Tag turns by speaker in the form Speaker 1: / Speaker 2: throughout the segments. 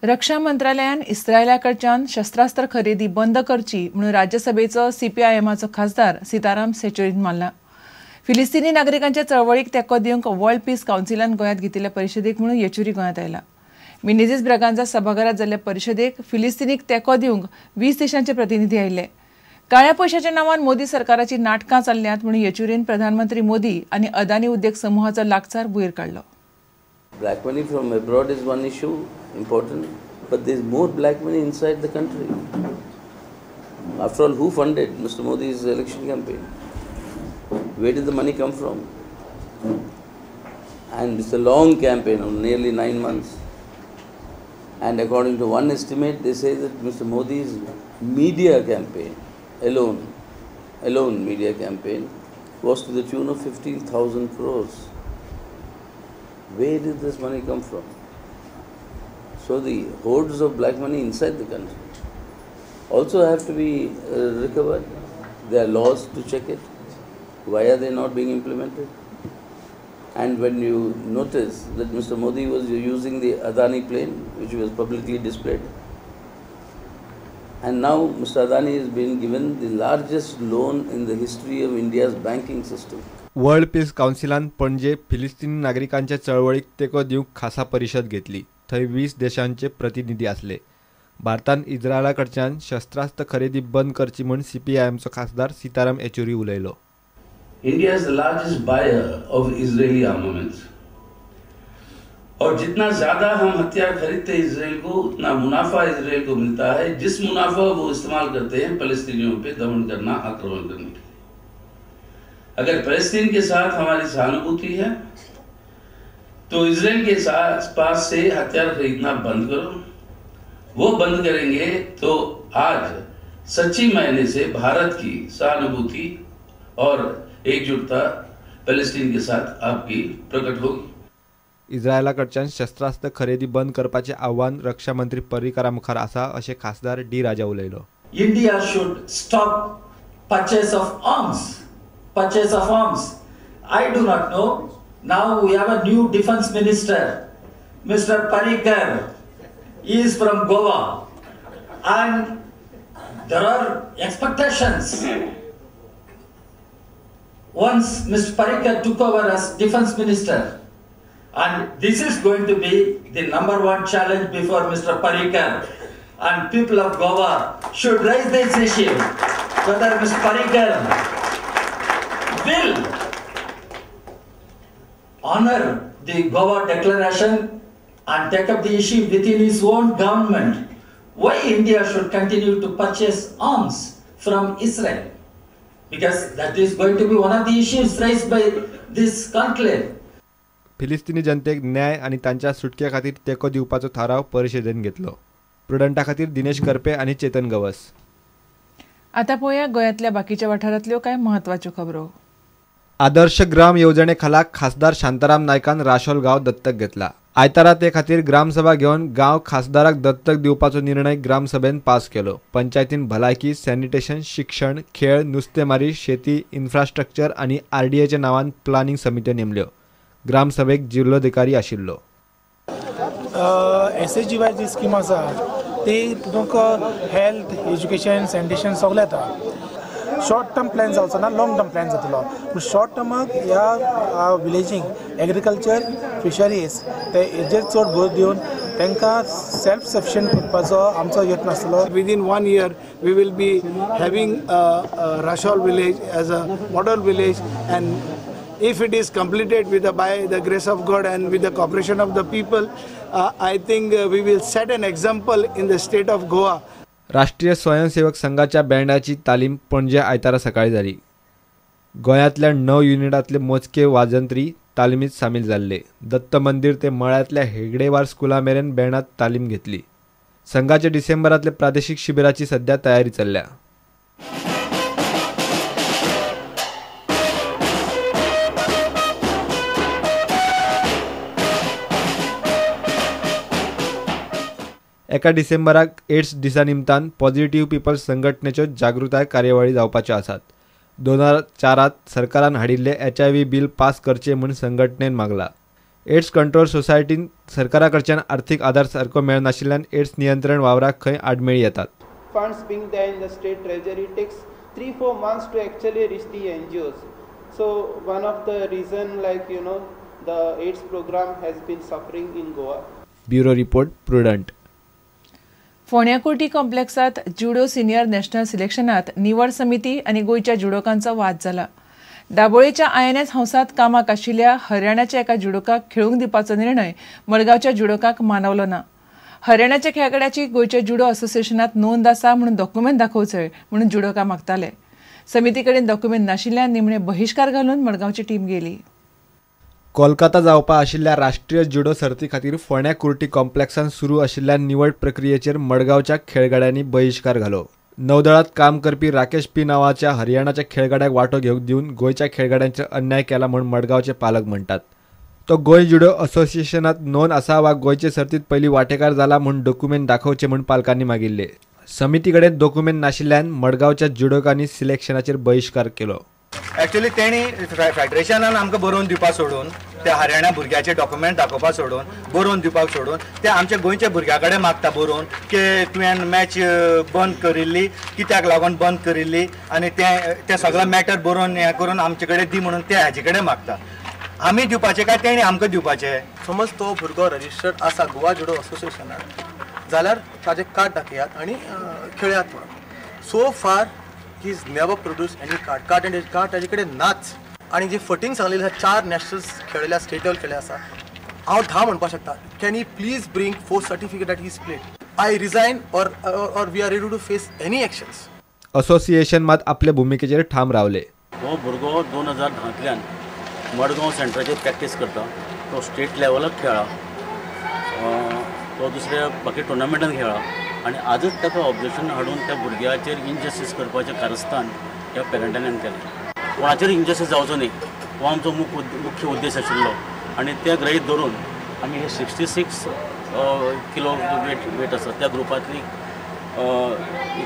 Speaker 1: रक्षा मंत्रालयान इस्रायला कडच्यान शस्त्रास्त्र खरेदी बंद करची म्हणून राज्यसभेचो सीपीआयएमाचो खासदार सीताराम येचुरीन मानला. फिलिस्तीनी नागरिकांच्या चळवळीक तेंको दिवंक वर्ल्ड पीस कावन्सिलान गोंयांत घेतिल्ल्या परिशदेक म्हणून येचुरी गोंयांत आयला. मिनेझीस ब्रागांझा सभाघरांत जाल्ल्या परिशदेक फिलिस्तीनीक तेंको दिवंक 20 देशांचे प्रतिनिधी आयिल्ले. काळ्या पयशाच्या नांवान मोदी सरकाराची नाटकां चल्ल्यांत म्हणून येचुरीन प्रधानमंत्री मोदी आनी अदानी उद्देग समुहाचो लागसार वयर काडलो.
Speaker 2: Black money from abroad is one issue, important, but there is more black money inside the country. After all, who funded Mr. Modi's election campaign? Where did the money come from? And it's a long campaign of nearly 9 months. And according to one estimate, they say that Mr. Modi's media campaign alone media campaign was to the tune of 15,000 crores. Where did this money come from? So the hordes of black money inside the country also have to be recovered. There are laws to check it. Why are they not being implemented? And when you notice that Mr. Modi was using the Adani plane, which was publicly displayed, and now Mr. Adani has been given the largest loan in the history of India's banking system.
Speaker 3: World peace कावन्सिलान Panaji फिलिस्तीनी नागरिकांच्या चळवळीक तेंको दिवंक खासा परिशद घेतली. थंय 20 देशांचे प्रतिनिधी आसले. भारतान इस्रायला कडच्यान शस्त्रास्त्र खरेदी बंद करची म्हूण सीपीआयएमचो खासदार सीताराम येचुरी उलयलो.
Speaker 2: India is the largest buyer of Israeli armaments. और जितना ज़्यादा हम हथियार खरीदते हैं इसराइल को, उतना मुनाफा इसराइल को मिलता है, जिस मुनाफा वो इस्तेमाल करते हैं फलस्तीनियों पे दमन करना, आक्रमण करने के लिए। अगर फलस्तीन के साथ हमारी सहानुभूति है तो इसराइल के साथ पास से हथियार खरीदना बंद करो। वो बंद करेंगे तो आज सच्ची मायने से भारत की सहानुभूति और एकजुटता फलस्तीन के साथ आपकी प्रकट होगी।
Speaker 3: इस्रायला कडच्यान शस्त्रास्त्र खरेदी बंद करपाचें आव्हान रक्षा मंत्री पर्रीकारा मुखार आसा अशें खासदार डी राजा उलयलो।
Speaker 4: India should stop purchase of arms. Purchase of arms. I do not know. Now we have a new defense minister, Mr. Parrikar. He is from Goa, and there are expectations. Once Mr. Parrikar took over as defense minister, and this is going to be the number one challenge before Mr. Parrikar, and people of Goa should raise this issue, whether Mr. Parrikar will honor the Goa Declaration and take up the issue within his own government. Why India should continue to purchase arms from Israel? Because that is going to be one of the issues raised by this conclave.
Speaker 3: फिलिस्तीनी जनतेक न्याय आनी तांच्या सुटके खातीर तेंको दिवपाचो थाराव परिशदेन घेतलो. प्रुडंटा खातीर दिनेश करपे आनी चेतन गवस.
Speaker 1: आतां पळोवया गोंयांतल्या बाकीच्या वाठारांतल्यो कांय म्हत्वाच्यो खबरो.
Speaker 3: आदर्श ग्राम येवजणे खाला खासदार शांताराम नायकान राशोल गांव दत्तक घेतला. आयतारा ते खातीर ग्रामसभा घेवन गांव खासदाराक दत्तक दिवपाचो निर्णय ग्रामसभेन पास केलो. पंचायतीन भलायकी, सॅनिटेशन, शिक्षण, खेळ, नुस्तेमारी, शेती, इन्फ्रास्ट्रक्चर आनी आरडीएच्या नांवान प्लानिंग समित्यो नेमल्यो. ग्रामसभेक जिल्लोधिकारी आशिल्लो.
Speaker 5: एसएचजीवाय जी स्कीम आसा ती तुमकां हेल्थ, एज्युकेशन, सॅनिटेशन सगळें येता. शॉर्ट टर्म प्लॅन जावचो ना, लॉंग टर्म प्लॅन जातलो. पूण शॉर्ट टर्माक ह्या विलेजींक एग्रीकल्चर, फिशरीज ते हेजेर चड भर दिवन तांकां सेल्फ सफिशियंट करपाचो आमचो यत्न आसतलो.
Speaker 6: Within 1 year we will be having Rachol village as a model village, and if it is completed with the, by the grace of God and with the cooperation of the people, I think we will set an example in the state of Goa.
Speaker 3: राष्ट्रीय स्वयंसेवक संघाच्या बँडाची तालीम पणजे आयतारा सकाळी जाली. गोंयांतल्या 9 युनिटांतले मोजके वाजंत्री तालिमीत सामील जाल्ले. दत्त मंदिर ते मळ्यांतल्या हेगडेवार स्कुला मेरेन बँडात तालीम घेतली. संघाच्या डिसेंबरांतले प्रादेशिक शिबिराची सध्या तयारी चल्ल्या. एका डिसेंबराक एड्स दिसा निमतान पॉझिटिव्ह पीपल्स संघटनेच्यो जागृताय कार्यावळी जावपाच्यो आसात. 2004 सरकारान हाडिल्ले HIV bill पास करचें म्हूण संघटनेन मागला. एड्स कंट्रोल सोसायटीन सरकारा कडच्यान आर्थिक आदार सारको मेळनाशिल्ल्यान एड्स नियंत्रण वावराक खंय आडमेळी येतात.
Speaker 7: Funds being there in the state treasury takes 3-4 months to actually reach the NGOs. So one of the reason, like you know, the AIDS program has been suffering in Goa.
Speaker 3: Bureau report, Prudent.
Speaker 1: फोंड्या कुर्टी कॉम्प्लेक्सात जुडो senior national सिलेक्शनात निवड समिती आनी गोंयच्या जुडोकांचो वाद जाला. दाबोळेच्या INS हावसांत कामाक आशिल्ल्या हरियाणाच्या एका जुडोकाक खेळूंक दिवपाचो निर्णय मडगांवच्या जुडोकाक मानवलो ना. हरियाणाच्या खेळगड्याची गोंयच्या जुडो असोसिएशनात नोंद आसा म्हणून डॉक्युमेंट दाखोवचें म्हणून जुडोका मागताले. समिती कडेन डॉक्युमेंट नाशिल्ल्यान निमणे बहिश्कार घालून मडगांवची टीम गेली.
Speaker 3: कोलकाता जावपा आशिल्ल्या राष्ट्रीय जुडो सर्ती खातीर फोंड्या कुर्टी कॉम्प्लेक्सान सुरू आशिल्ल्या निवड प्रक्रियेचेर मडगांवच्या खेळगड्यांनी बहिश्कार घालो. नौदळात काम करपी राकेश पी नावाच्या हरियाणाच्या खेळगड्याक वांटो घेवंक दिवन गोंयच्या खेळगड्यांचेर अन्याय केला म्हूण मडगांवचे पालक म्हणटात. तो गोंय जुडो असोसिएशनात नोंद आसा वा गोंयचे सर्तीत पयलीं वांटेकार जाला म्हूण डॉक्युमेंट दाखोवचे म्हूण पालकांनी मागिल्ले. समिती कडेन डॉक्युमेंट नाशिल्ल्यान मडगांवच्या जुडोकांनी सिलेक्शनाचेर बहिश्कार केलो.
Speaker 8: एक्चुअली तेणी फेडरेशनान आमकां बरोवन दिवपा सोडून त्या हरियाणा भुरग्याचे डॉक्युमेंट दाखोवपा सोडून बरोवन दिवपाक सोडून ते आमच्या गोंयच्या भुरग्या कडेन मागता बरोवन की तुवें मॅच बंद करिल्ली, कित्याक लागून बंद करिल्ली आनी तें सगळें मॅटर बरोवन हें करून आमचे कडेन दी म्हणून ते हाजे कडेन मागता. आमी दिवपाचें काय तेणी आमकां दिवपाचें?
Speaker 9: समज तो भुरगो रजिस्टर्ड आसा गोवा जुडो असोसिएशनान जाल्यार ताजें कार्ड दाखयात आनी खेळयात म्हणून. So far he is never produce any card. Card आनी कार्ड ताजे कडेन नाच. आनी जी फटींग सांगलेली आसा 4 नॅशनल्स खेळिल्ले, स्टेट लेवल खेळिल्ले आसा, हांव 10 म्हणपाक शकता. Can he please bring 4 certificate that he is played? I resign or we are ready to face any actions.
Speaker 3: Association मात आपले भुमिकेचेर ठाम रावले.
Speaker 10: हो भुरगो 2010तल्यान मडगांव सेंटराचेर प्रॅक्टीस करता. तो स्टेट लेवलाक खेळ्ळा, तो दुसऱ्या बाकी टुर्नामेंटान खेळ्ळा आनी आजच ताका ऑब्जेक्शन हाडून त्या भुरग्याचेर इनजस्टीस करपाचें कारस्थान ह्या पेरंटांनी केलें. कोणाचेर इनजस्टीस जावचो न्ही हो आमचो मुख्य उद्देश आशिल्लो आनी ते गृहीत धरून आमी हे 66 किलो वेट आसा त्या ग्रुपांतली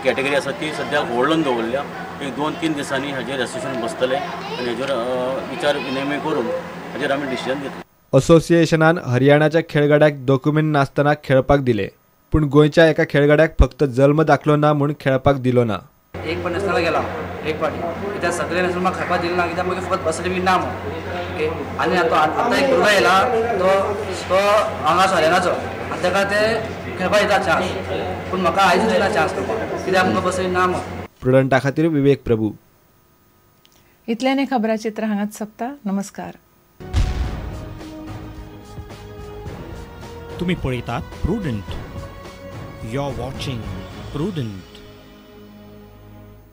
Speaker 10: कॅटेगरी आसा ती सद्याक होल्डून दवरल्या. एक 2-3 दिसांनी हाजेर एसोसिएशन बसतलें आनी हाजेर विचार विनिमय करून हाजेर आमी डिसिजन घेतले.
Speaker 3: असोसिएशनान हरियाणाच्या खेळगड्याक डॉक्युमेंट नासतना खेळपाक दिले, पूण गोंयच्या एका खेळगड्याक फक्त जल्म दाखलो ना म्हूण खेळपाक दिलो ना.
Speaker 11: एक पण नॅशनला गेला एक पाटी कित्याक सगळे नॅशनल म्हाका खेळपाक दिले ना, कित्याक मागीर फकत बस सर्टिफिकेट ना म्हूण. ओके, आनी आतां एक भुरगो येयला तो तो हांगा हरियाणाचो आनी ताका ते खेळपाक दिता चान्स, पूण म्हाका आयजूच दिना चान्स खेळपाक कित्याक म्हाका बस ना म्हूण.
Speaker 3: प्रुडंटा खातीर विवेक प्रभू.
Speaker 1: इतल्यान खबराचित्र हांगाच सोंपता. नमस्कार.
Speaker 12: तुम्ही पळयतात Prudent. You are watching Prudent.